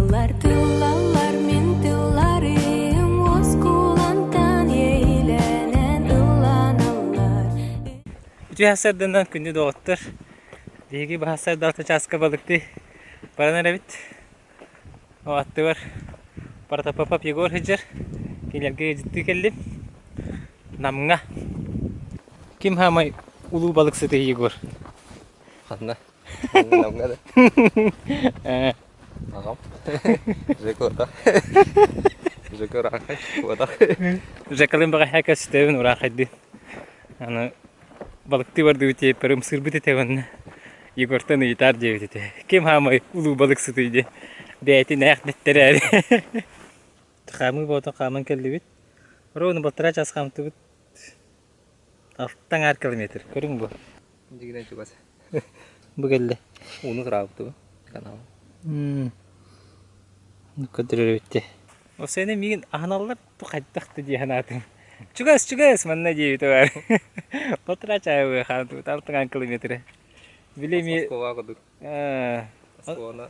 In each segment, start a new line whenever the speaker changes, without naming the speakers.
ылар тыллаллар мин тылларым уоскулантан иэйилэнэн ылланаллар
Үтүө сарсыарданан күндү доҕоттор! Биһиги баһассардаахта чааска балыктыы баран эрэбит. Ол аттыбар Протопопов Егор сылдьар. Кинилэргэ ыалдьыттыы кэллим. Намҥа. Ким хаамай улуу балыксыты Егор?
Ханна? Ханна Намҥа да?
Э,
Аҕам. Жека отах. Жека ураахай. Отах.
Жекалын бэҕэһээ көстөбүн ураахайдыы. Аны балыктыы бардыбыт диэппэр ымсыырбыт этэ уонна Егортан ыйытаар диэбит этэ. Ким хаамай улуу балыксытый диэн бэйэтин ээх дэттэрээри. Хаамыы боотун хааман кэллибит. Ровно балтараа чаас хаамтыбыт. Алтан аар километр. Көрүҥ бу.
Дьигинэн чугас.
Бу кэллэ.
Ууну тураабыт канал.
Көрдөрөр эбит Осене миигин аһыналлар бу хайдах да дии санаатым. Чугас, чугас манна диэбитэ баар. Балтараа чаайы хаамтыбыт алтан километры. Били эмиэ
Москва курдук.
э,
Москваны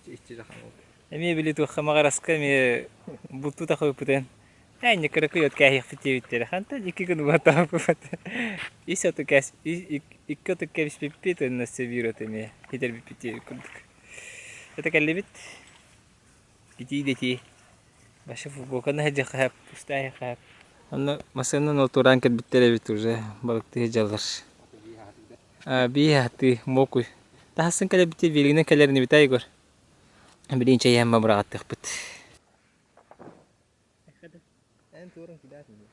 иччи жахан болды.
эмиэ били туохха Маҕараска эмиэ бултуу тахыбыппытын Ээ, кыракый от кээһиэхпит диэбиттэрэ. Хантан икки күн угатаабыт. Ис оту кээс икки оту кэбиспиппит уонна өссө биир оту эмиэ хитэрбиппит диэбит курдук. Это кэллибит. Итии да итии. Вообще футболканы сылдьыахха сөп, устаайыахха сөп. Онно массыынанан ол туораан кэлбиттэр эбит уже балыктыы сылдьаллар. Бии аһатыы, муокуй. Таһасын кэлэбит биилигинэн кэлэр инибит аа Егор? Билигин чэйээн быраҕаттыахпыт.
Эн туорун кидаатын дии.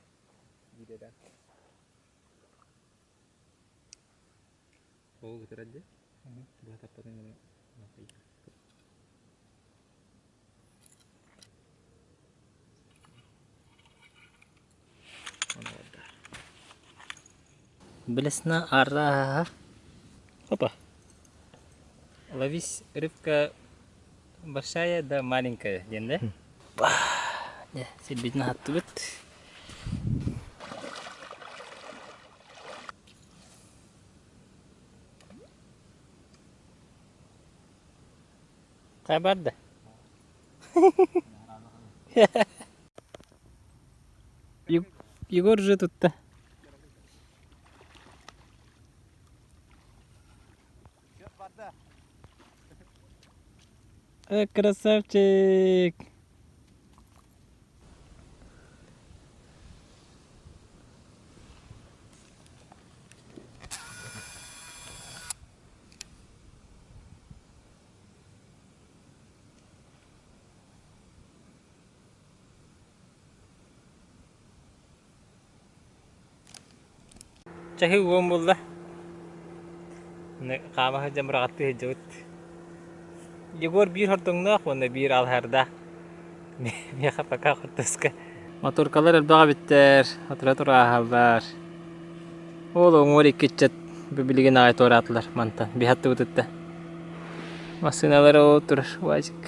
Биирдэ Ол ытырар дии. Быһа таппатын гына
Блесна арааһа. Опа. Ловись рыбка большая да маленькая диэн да? Дьэ, сирбитин аһаттыбыт. Хайа барда? Егор же тутта. Э, красавчик! Чаһы уон буолла. Хаама сылдьан быраҕаттыы сылдьабыт. Егор биир хордоҥноох уонна биир алһардаах. Миэхэ пока хортуоска. Моторкалар элбэх эбиттэр, атыра турааһаллар. Ол уҥуор икки ыччат бу билигин аҕай туораатылар мантан, биһаттыбытытта. Массыыналара ол турар, УАЗик.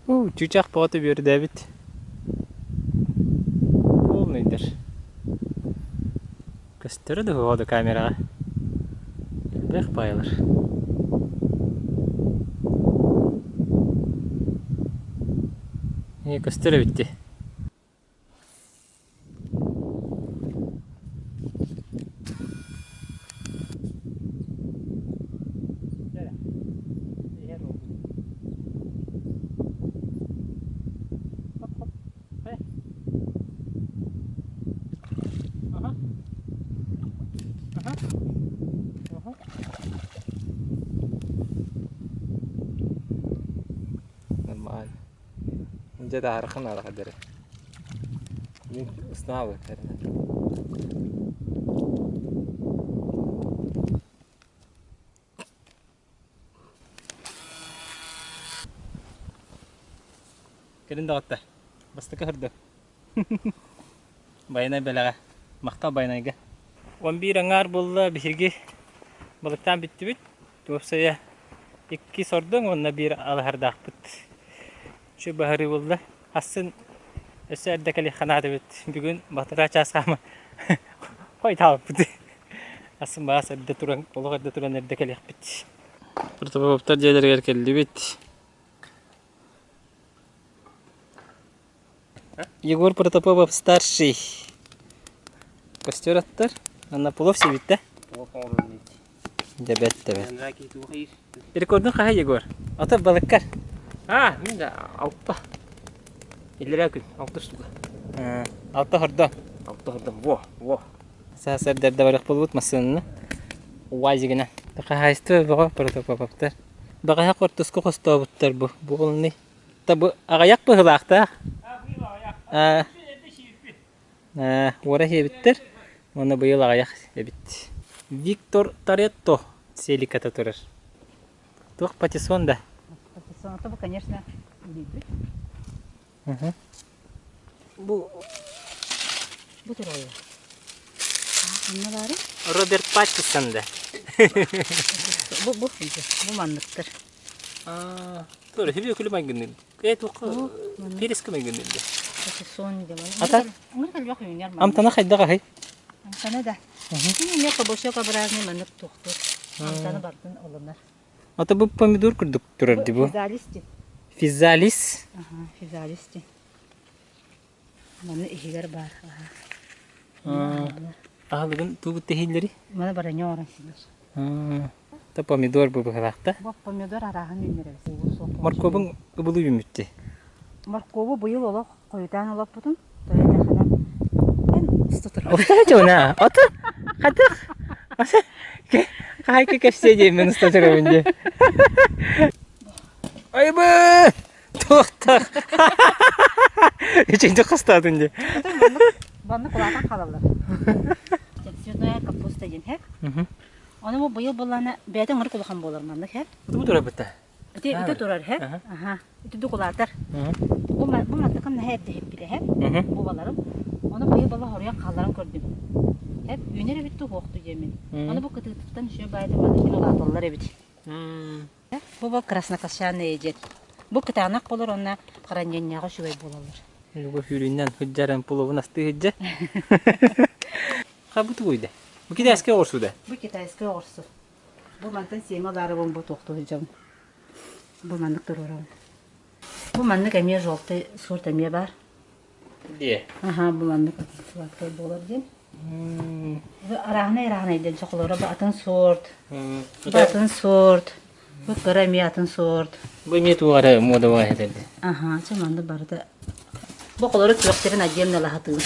Уу, чыычаах бөҕөтө үөрдээбит. Полныйдар. Көстөрө да суоҕа да камераҕа. Элбэх баайалар. Ээ, көстөр эбит дии.
Нормально. Дьэ таарыхан араҕа Мин ыснаабыт эрэ.
Кэлин даҕатта. Бастакы хырды. Байанай бэлэҕэ. Махтал Байанайга. 11 аҥаар буолла биһиги балыктаан бүттүбүт. Уопсайа икки сордоҥ уонна биир алаһардаахпыт. Үчүгэй баһарыы буолла. Асын өссө эрдэ кэлиэххэ наада эбит. Бүгүн балтараа чаас хаама хойутаабыппыт. Асын баас эрдэ туран, олох эрдэ туран эрдэ кэлиэхпит. Протопоповтар дьиэлэригэр кэллибит. Егор Протопопов старший. Костер аттар. Анна плов сибиттэ. Дебет дебет. Рекордун хаһа Егор? Ото балыккар.
А, мин да алта. Иллэрээ күн, алта штука.
Алта хордо.
Алта хордо, во, во.
Саасардарда барых буолбут массыынаны. УАЗигына. Хаһаайыстыба бөҕө Протопоповтар. Бэҕэһээ хортуска хостообуттар бу. Буолунный. Та бу аҕыйах быһыылаахтаах. Аа, уора сиэбиттэр уонна быйыл аҕыйах эбит. Виктор Торетто селиката турар. Туох патиссон да?
Патиссон, бу, конечно, билбит.
Бу
Бу турайы. Ханна баары?
Роберт Паттисон да.
Бу бу бу манныктар.
Аа, тура хибе күлү майгынныр. Э туох переска майгынныр.
Патиссон диэн.
Ата?
Ыңыр кэлбэх үүнэр маннык.
Амтана хайдах аһый?
Амтана да. Кини кобосокообразный маннык туохтур. Амтаны бардын олунар.
Ата бу помидор курдук турар ди бу.
Физалис ди.
Физалис.
Аха, физалис ди. Маны иһигэр баар. Аха.
Аһылыгын тугу тэһииллэри?
Маны бараньа оҥорон сиир.
Та помидор бу быһылаахта.
Бу помидор арааһын үүннэрэбит.
Моркуобуҥ ыбылы үүммүттэ.
Моркуобу быйыл олох хойутаан олоппутум. Тоойо эн уста турар.
Уста чуна. Ото хатых. Хаайка кэпсиэ диэммин уста турабын дии. Айбы! Туохтах. Үчүгдүк хастаатын дии.
Маннык улаатан хаалаллар. Цветная капуста диэн һэ. Ону бу быйыл буллаана бэйэтэ оҥорук улахан буолар маннык һэ.
Бу турар бытта.
Ити ити турар һэ. Аха. Ити дукулаатар. Бу бу мантыкам наһаа эрдэһиппитэ һэ. Бу баларым. Ону быйыл бала хоруйан хаалларан көрдүм. Хэп үүнэр эбит туһуохту диэмин. Ону бу кытыытыттан үчүгэй баайда маннык улааталлар эбит. Бу бу краснокосчанные диэн. Бу кытаанах болор уонна харанньанньаҕа үчүгэй буолаллар.
Люба сүүрүннэн сылдьарын пуловун астыы сылдьар. Ха бу тугуй да? Бу китайскай оҕурсу да?
Бу китайскай оҕурсу. Бу мантан сиэмэ ылаарыбын бу туохтуу сылдьабын. Бу маннык туруорабын. Бу маннык эмиэ желтый сорт эмиэ баар.
Диэ.
Аха, бу маннык сладкай буолар диэн. Бу арааһынай-арааһынай диэн чохолоро бу атын сорт. Бу атын сорт. Бу кыра эмиэ атын сорт.
Бу эмиэ туох эрэ муодовай этэрди.
Аха, чэ маннык барыта. Бу холору күөхтэрин отдельно лаһатыыбын.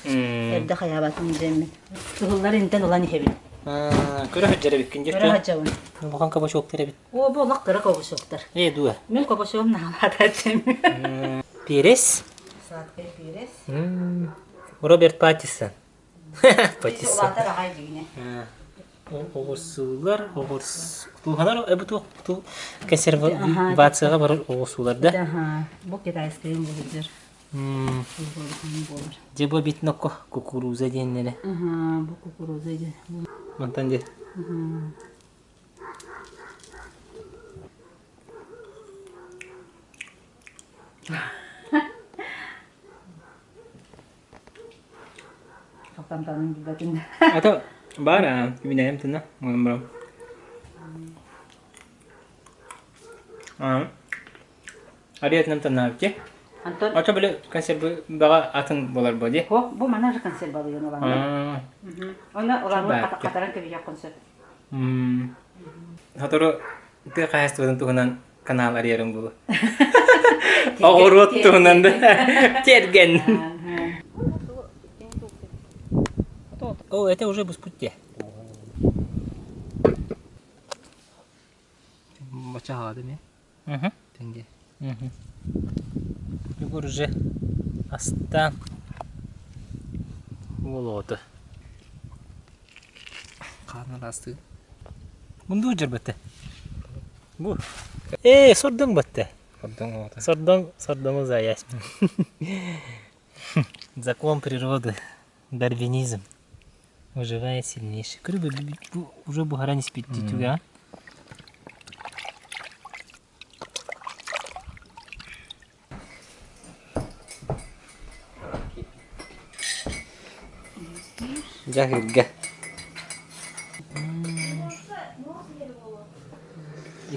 Эрдэ хайаабатын диэммин. Кыһыллар интэн ылан иһэбин.
Көрө сылдьар эбиккин дьэ.
Көрө сылдьабын.
Улахан кабачоктар эбит.
О, бу олох кыра кобусоктар.
Ээ, дуо?
Мин кобусогум наһаалаатааччым.
Перец?
Сладкий перец.
Роберт Паттисон. Паттисон.
Улаатар аҕай дьиҥинэ.
Оҕурсуулар, оҕурс... Тууханар, э, бу туох, ту консервацияҕа барар оҕурсуулар да?
Аха, бу китайскайын булдьар. Буолар.
Дьэ бу эбит нокко кукуруза диэннэрэ.
Аха, бу кукуруза диэн.
Мантан дьэ.
Халтамтанын билбэтим.
Ата баар аа, үүнээйим тына, барам. Аа. Ариятынан таннаабыт
Антон
Ото били консервы баҕа атын буолар бу дии.
Бу бу манна же консервалыйын улаанна. Онно улаанна хатаран кэбиһиэх сөп.
Сотору тыа хаһаайыстыбатын туһунан канал арыйарым буолуо. Оҕуруот туһунан да тиэргэн. О, это уже буспутте.
Бачаҕа ме? Тенге.
Егор уже астаан уолуоту.
Хаанар астыы.
Мунду дьарбатта. Бу. Ээ, сордоҥ батта.
Сордоҥ оҕото.
Сордоҥ, сордоҥу заясь. Закон природы. Дарвинизм. Выживает сильнейший. Көрү бу уже буһаран испитти түгэ. Дьаһыырга.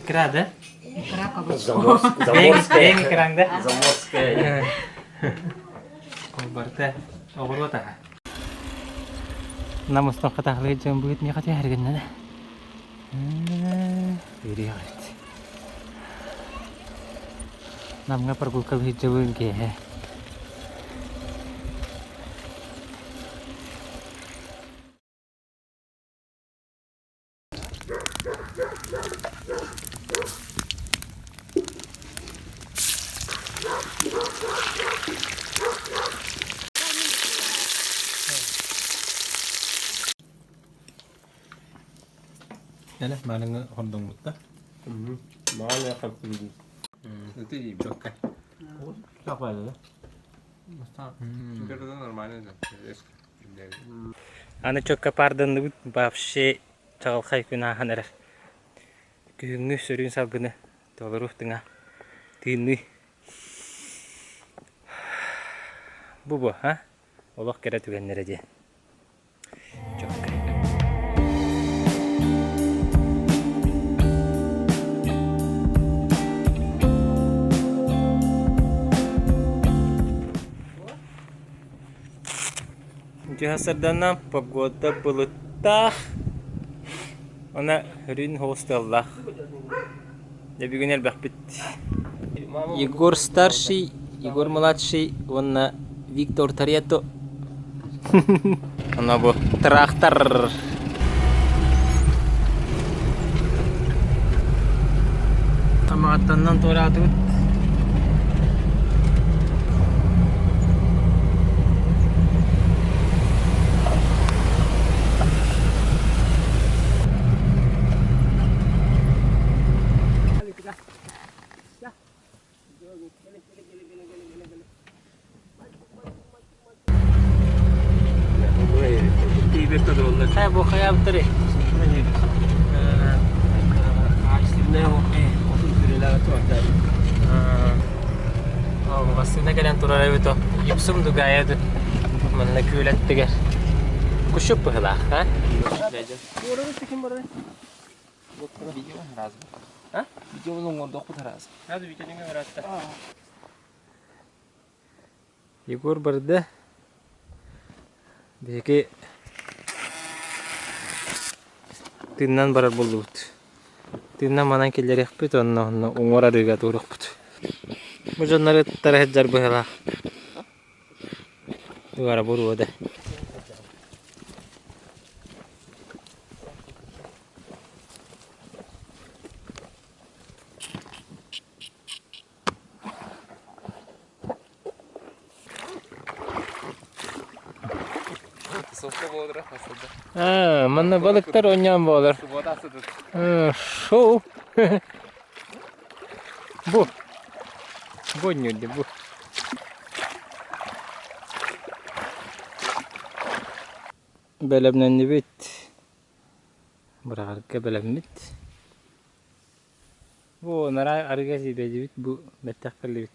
Икра, да?
Икра кабачков.
Бэйэҥ икраҥ да?
Заморская.
Ол барыта оҕуруот аһа. Нам устан хатахлыы дьон быыт миэхэ түһэргиннэ. Үөрүйэх эбит. Намҥа прогулкалыы сылдьабын киэһэ. Эне маныҥы хордоҥмутта.
Мааны хаппыгын.
Ити ибдокка.
Сапайлы.
Аны чөккө паарданныбыт вообще чаҕылхай күн ааһан эрэр. Күһүҥҥү сөрүүн салгыны толору тыҥа тыынныы. Бу бу, а? Олох кэрэ түгэннэрэ диэн. Чөккө. Дьиһэ сарданна погода былыттаах, уонна өрүүн соҕус тыаллаах. Дьэ бүгүн элбэхпит. Егор старший, Егор младший уонна Виктор Торетто. Ана бу трактор. Тамааттаннан туораатыбыт. Хайа бу хайаабыттары? Массыына кэлэн турар эбит о. Ипсум дугайа ду. Манна күөлэттигэр. Кушуп быһылаах, а? Егор барда. Биһиги тыыннан барар буоллубут. Тыыннан манан киллэриэхпит уонна онно уҥуор арыыга туруохпут. Бу дьоннору ыттара сылдьар быһыылаах. Тугара буруода. Аа, манна балыктар оонньоон буолар. Шоу. Бу. Бу оонньуур бу. Бэлэмнэннибит. Быраҕарга бэлэммит. Бу нараа арыгы сиэбэдибит, бу бэттэх кэллибит.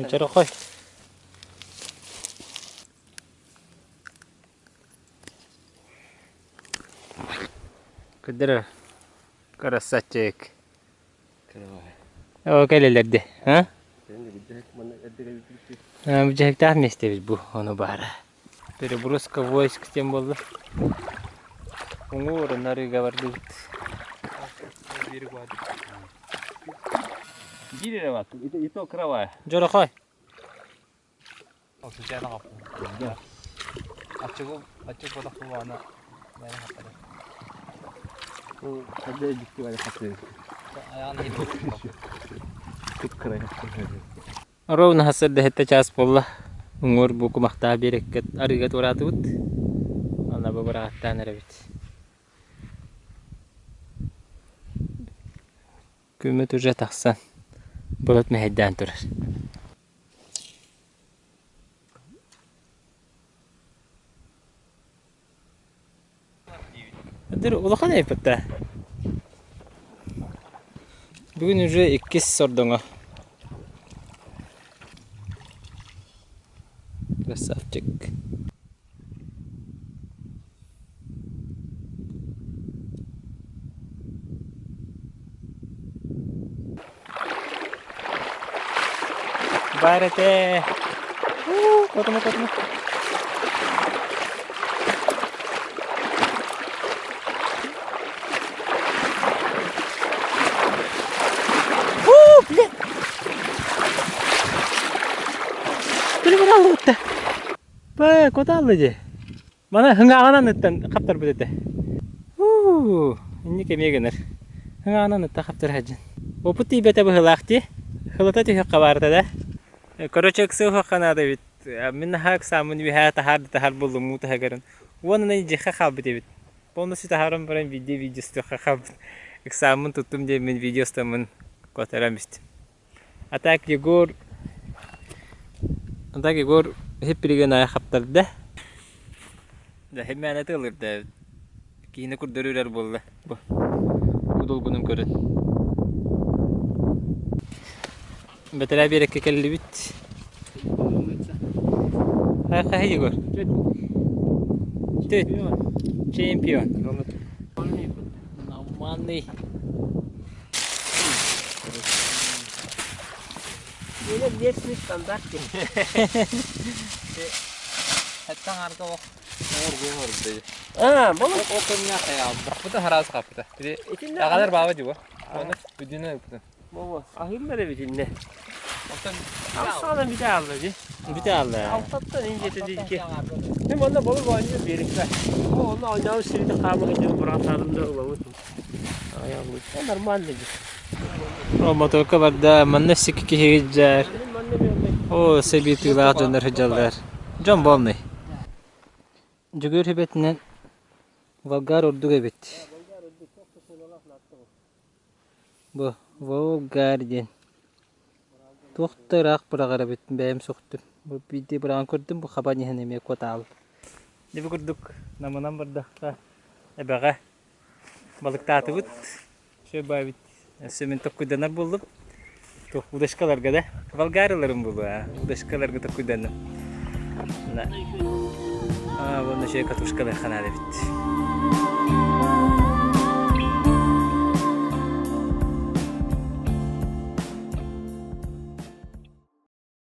Чорохой. Кыдыр красавчик. Оо кэлэлэрди, а? Бүтэһиктээх миэстэбит бу, ону баара. Переброска войск диэн буолла. Уҥуор арыыга бардыбыт. Дьорохой. Ровно сарсыарда сэттэ чаас буолла. Уҥуор бу кумахтаах биэрэккэ арыыга туораатыбыт. Аны бу бырааттаан эрэбит. Күммүт уже тахсан былыт мэһэйдээн турар. Өтөр улахан эппитэ. Бүгүн уже иккис сордоҥо. Красавчик. баар этэ. Уу, котума, котума. Уу, блин! Түрүмүн аллыбытта. Бэ, кота алла дии. Мана хыҥааҕынан ыттан хаптарбыт этэ. Уу, инник эмиэ гынар. Хыҥааҕынан ыттан хаптар сылдьан. Опыт тиийбэтэ быһыылаах дии. Хылата түһүөххэ баарта да. Короче, ыксыахха наада эбит. Мин наһаа ыксааммын үөһээ таһаар да таһаар буоллум уу таһыгарын. Уонна дьиэхэ хаалбыт эбит. Полностью таһааран баран видео видео устуохха хаалбыт. Ыксааммын туттум диэммин видео устаммын куотаран бистим. А так Егор А так Егор иһип-билигин аайы хаптарда. Да химмээнэ тыалырда киһини курдары үрэр буолла бу уу долгунун көрөн. Бэтэрээ биэрэккэ кэллибит. Хайа Егор? Ты чемпион. Нормальный.
Миэнэ местный стандарт
Хаттан арга ох
Аа, болу.
Ол кэмҥэ хайаабыта хараас хаппыта.
Итиннэ
Аҕалар баба дьуба. Оны бүдүнэ ыппыта.
Бобо, аһыыллар эбит иннэ.
Оттон
Алсаана бүтэ аалла дии.
бүтэ аалла.
Алтаттан инжете дии. Мин манна болу оонньуу биэрикпэ. О, онно оонньообут сирити хаама сылдьан быраатаадым да ылабыт. Айаабыт. Нормально дии.
О, моторка барда, манна сикки киһи дьэр. О, сэби тыылаах дьоннор сылдьаллар. Дьон буолнай. Дьөгүөр сүбэтинэн Волгар ордук эбит. Бу Волгар диэн. Туох да ыраах быраҕар эбит, бэйэм сөхтүм. Бу биирдии быраҕан көрдүм, бу хабан иһэн эмиэ куотаабыт. Дьэ бу курдук намынан бардахха эбэҕэ балыктаатыбыт. Все баабит. Өссө мин токкуйданар буоллум. Туох удочкаларга да. Волгарыларым буолуо, удочкаларга токкуйданным. На. А, вон еще катушкалар ханаада эбит.